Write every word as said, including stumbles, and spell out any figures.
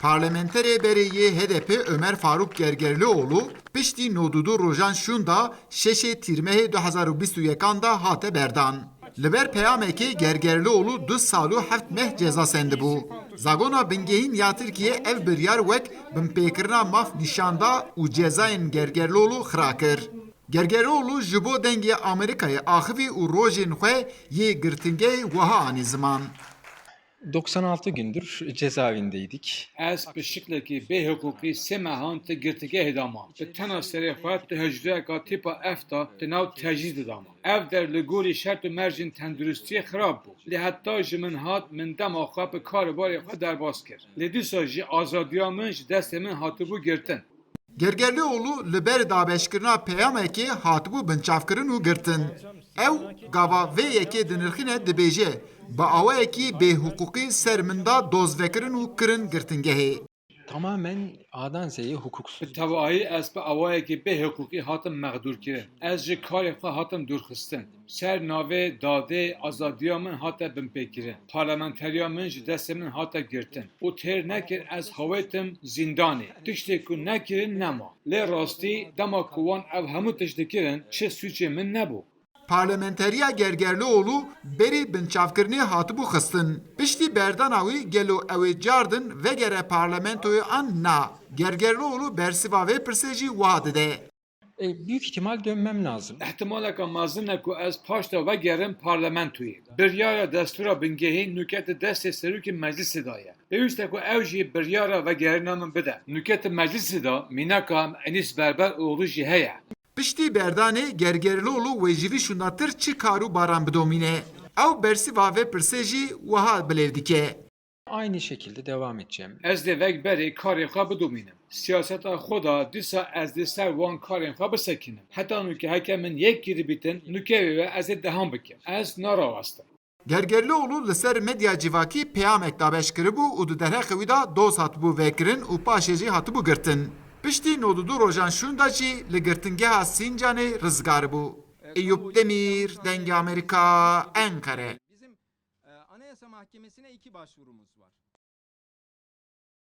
Parlamenterê berê yê H D P Ömer Faruk Gergerlioğlu piştî nod û du rojan şûnda şeşê Tîrmehê du hezar û bîst û yekan de hate berdan. Li ber peyamekê Gergerlioğlu du sal û heft meh ceza sendibû. Zagona Bingehîn ya Tirkiyê ev biryar wek binpêkirina maf nîşan da û cezayên Gergerlioğlu xira kir. Gergerlioğlu ji bo Dengê Amerîkayê axivî û rojên xwe yê girtingehê wiha anî ziman. doksan altı gündür cezaevindeydik. Ez bi şiklekî bêhiqûqî sê mehan di girtîgehê de mam. Bi tena serê xwe di hicreyeka tîpa F de di nav tecrîdê de mam. Ev der li gorî şert û mercên tenduristiyê xirab bû. Lê heta ji min hat, min dema xwe bi karûbarê xwe derbas kir. Lê dîsa jî azadiya min ji destê min hatibû girtin. Gergerlioğlu li ber dabeşkirina peyamekê hatibû binçavkirin û girtin. Ew gava vê yekê dinirxîne, dibêje, bi awayekî bêhiqûqî ser min da dozvekirin û kirin girtingehê. Tamamen A'dan Z'ye hukuksuz. Bi tevahî ez bi awayekî bêhiqûqî hatim mexdûrkirin. Ez ji karê xwe hatim dûrxistin. Ser navê dadê azadiya min hate binpêkirin. Parlamenteriya min ji destê min hate girtin û têr nekir ez hawêtim zîndanê. Tiştê ku nekirin nema. Lê rastî dema ku wan ev hemû tişt dikirin, çi sûcê min nebû. Parlamenteriya Gergerlioğlu berî binçavkirinê hatibû xistin. Piştî berdana wî gelo ew ê cardin vegere parlamentoyê an na? Gergerlioğlu bersiva vê pirsê jî wiha dide. E, büyük ihtimal dönmem lazım. Îhtimaleke mezin e ku ez paşta vegerim parlamentoyê. Biryara destûra bingehîn nûke di destê serokê meclisê de ye. Pêwîst e ku ew jî biryara vegerîna min bide. Nûke di meclisê de mînaka Enîs Berber oğlu jî heye. Piştî berdanê Gergerlioğlu wê ji vî şûndatir çi kar û baran bidomîne? Ew bersiva vê pirsê jî wiha bilêv dike. Aynı şekilde devam edeceğim. Ez dê vek berê karê xwe bidomînim. Siyaseta xwe de dîsa ez dê ser wan karên xwe bisekinim. Heta nûke heke min yek kiribîtin, nûke wê we ez ê dehan bikim. Ez narawestim. Gergerlioğlu li ser medya civakî peyamek dabeş kiribû û di derheqê wî de doz hatibû vekirin û paşê jî hatibû girtin. Piştî nod û du rojan şûnda jî li girtingeha Sîncanê rizgar bû. Eyûp Demîr, Dengê Amerîka, Enqere. Bizim e, Anayasa Mahkemesi'ne iki başvurumuz var.